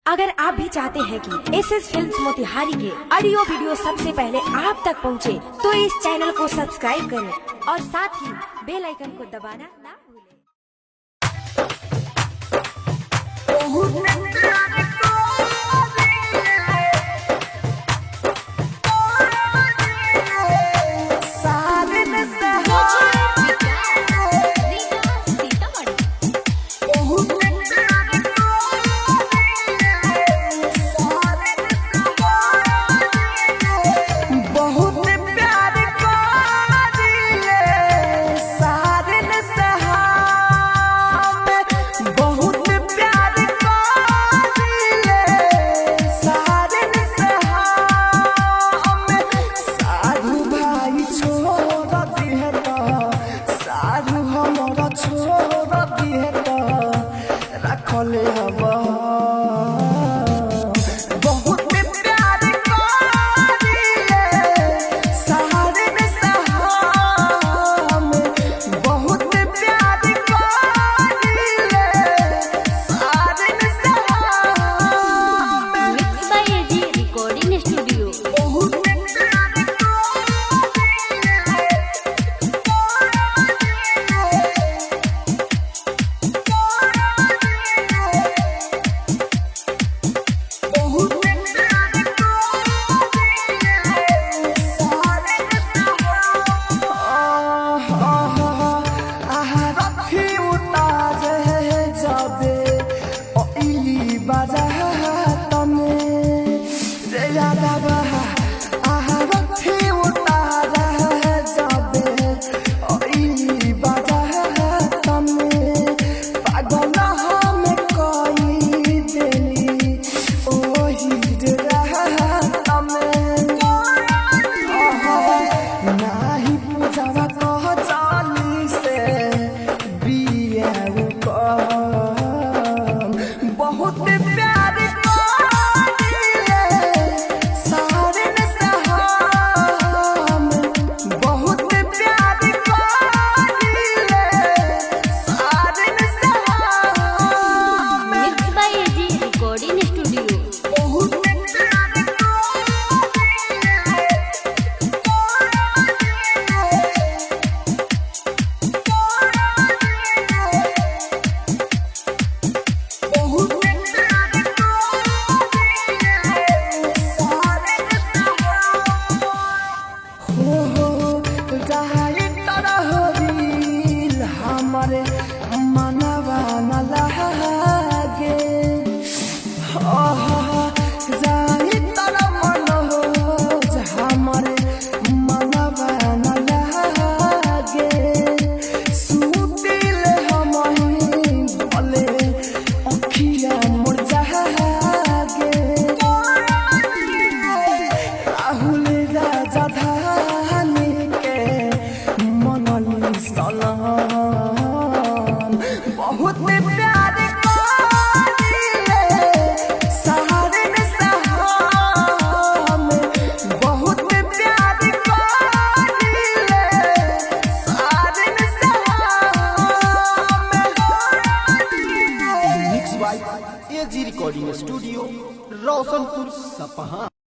अगर आप भी चाहते हैं कि एस एस फिल्म मोतिहारी के ऑडियो वीडियो सबसे पहले आप तक पहुंचे, तो इस चैनल को सब्सक्राइब करें और साथ ही बेल आइकन को दबाना ना भूलें। AG recording studio Roshanpur Sapaha.